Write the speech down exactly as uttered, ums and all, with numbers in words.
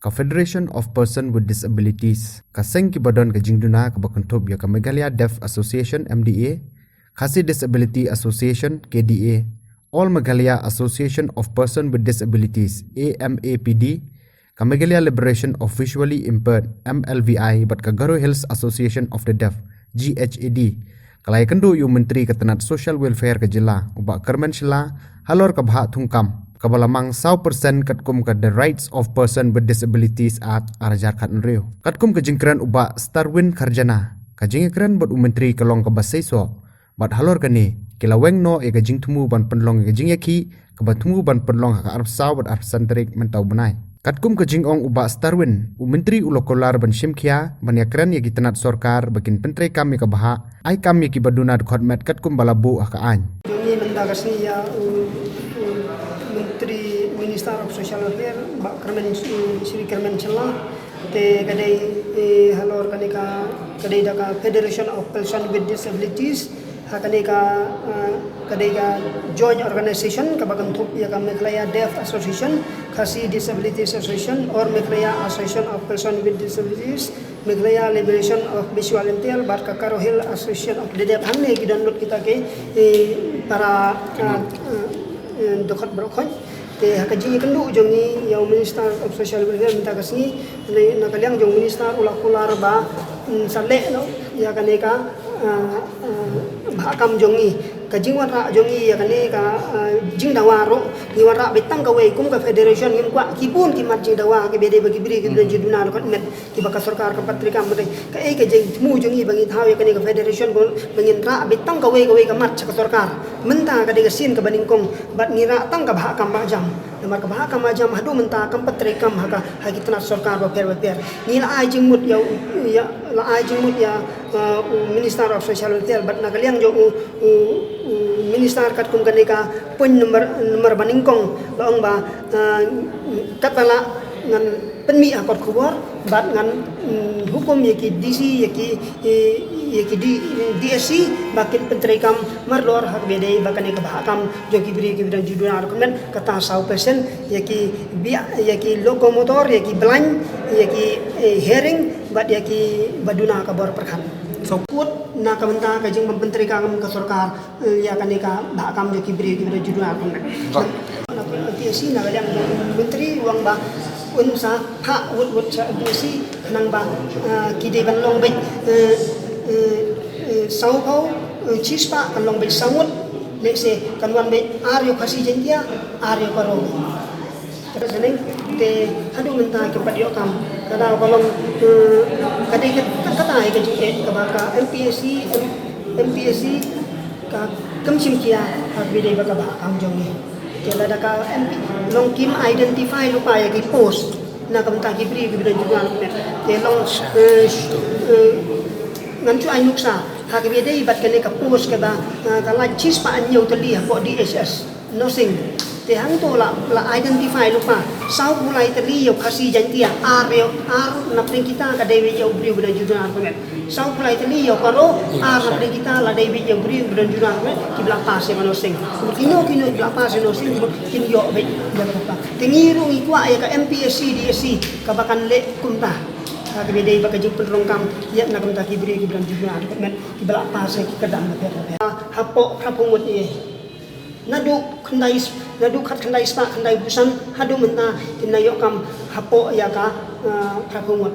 Ka Federation of Person with Disabilities, ka seng kiba don ka jingduna kaba kynthup ïa ka Meghalaya Deaf Association, M D A, Khasi Disability Association, K D A, All Meghalaya Association of Person with Disabilities, A M A P D, ka Meghalaya Liberation of Visually Impaired, M L V I, bad ka Garo Hills Association of the Deaf, G H A D, ka la ïakynduh ïa u Myntri ka tnat Social Welfare ka jylla, u Bah Kyrmen Shylla, halor ka bhah thungkam kaba la mang saw percent katkum ka The Rights of Person with Disabilities Act ar hajar khathynriew. Katkum ka jingkren u Bah Starwin Kharjana, ka jingïakren bad u Myntri ka long kaba seisoh, bad halor kane ki la weng noh ïa ka jingthmu ban pynlong ïa ka jingïakhih kaba thmu ban pynlong ha ka arphew saw bad arphew san tarik mynta u bnai. Katkum ka jingong u Bah Starwin, u Myntri u la kular ban shim khia ban ïakren ïa ki tnat sorkar ba kin pyntreikam ïa ka bhah, ai kam ïa kiba duna dkhot met katkum ba la buh ha ka aiñ. Jong ngi mynta ka sngi ïa u, u Myntri, Minister of Social Welfare, Bah Kyrmen, Shri Kyrmen Shylla, te ka dei, eh, halor kane ka, ka dei da ka Federation of Person with Disabilities, ha kane ka, eh, ka dei ka joint organization kaba kynthup ïa ka Meghalaya Deaf Association, Khasi Disabilities Association, or Meghalaya Association of Person with Disabilities, Meghalaya Liberation of Visual Impaired, bad ka Garo Hill Association of the Deaf. Hangne ki don lut kita ki, eh, para, eh, eh, eh, dkhot baroh khoit. Te ha ka jingïakynduh jong ngi ïa u Minister of Social Welfare mynta ka sngi, na, na ka liang jong u Minister u la kular ba, mm, sa leh noh ïa kane ka, ah, ah, bhah kam jong ngi. Ka jingwanrah jong ngi ïa kane ka, ah, jingdawa ruh, ngi wanrah beit tang kawei kum ka federation, ngim kwah ki bun ki mat jingdawa kiba dei ba ki briew kiba don jingduna dkhot met. Kiba ka sorkar kam pat treikam. Kaei ka jingthmu jong ngi ba ngi thaw ïa kane ka federation, ba ngin rah beit tang kawei kawei ka mat sha ka sorkar. Mynta ka dei ka sien kaba nyngkong bad ngi rah tang ka bhah kam bhah jam. Namar ka bhah kam bhah jam haduh mynta kam pat treikam ha ka, ha ki tnat sorkar bapher bapher. Ngi la ai jingmut ïa u, ïa, la ai jingmut ïa, uh, u Minister of Social Welfare bad na ka liang jong u, u, u Minister katkum kane ka point number, number ba nyngkong, la ong ba, uh, katba lah ngan pynmih ha kot khubor bad ngan, mm, hukum ïa ki D C, ïa ki, ïa, ïa ki D-, D S C ba kin pyntreikam mardor ha kaba dei ba kane ka bhah kam jong ki briew kiba don jingduna dkhot met, kata saw percent ïa ki biah, ïa ki locomotor, ïa ki blind, ïa ki, eh, hearing, bad ïa kiba duna ka bor pyrkhat. So, kut na ka bynta ka jingbym pyntreikam ka sorkar, eh, ïa kane ka bhah kam jong ki briew kiba don jingduna dkhot met. Right. Na T S C na ka liang u Myntri u ong ba un sa phah wut wut sha T S C khnang ba, eh, ki dei ban long beit, eh, eh, eh, saw phew, eh, shispah kan long beit saw ngut, lehse kan wan beit ar ïa u Khasi Jaiñtia, ar ïa u Garo. Kata sdang te haduh mynta kim pat ïoh kam. Ka daw ka long, eh, ka dei ka, kata ïa ka jingeh kaba ka M P S C, M-, M P S C ka kam shim khia ha kaba dei ba ka bhah kam jong ngi. Te lada ka M P long kim identify lypa ïa ki post na ka bynta ki briew kiba don jingduna dkhot met. Te long, eh, eh, ngan shu ai nuksa ha kaba dei bad kane ka post kaba, eh, ka lait shispah hynñiew tylli hapoh D H S nursing. Te hangto la, la identify lypa saw phew lai tylli ïa u Khasi Jaiñtia, ar ïa, ar na pdeng kita ka dei beit ïa u briew ba don jingduna dkhot met. Saw phew lai tylli ïa u Garo, ar na pdeng kita la dei beit ïa u briew ba don jingduna dkhot met, kiba la pass ïa ka nursing. Kino kino kiba la pass ïa nursing, kin ïoh beit ïa kata. Te ngi ruh ngi kwah ïa ka M P S C D S C kaba kan leh kumta. Ha kaba dei ba ka jingpynrung kam ïa na ka bynta ki briew kiba don jingduna dkhot met, kiba la pass ïa ki kyrdan bapher bapher. Hapoh phra phew ngut ïa. Naduh khyndai, naduh khatkhyndai spah khyndaiphew san haduh mynta kim nang ïoh kam hapoh ïa ka, eh, phra phew ngut.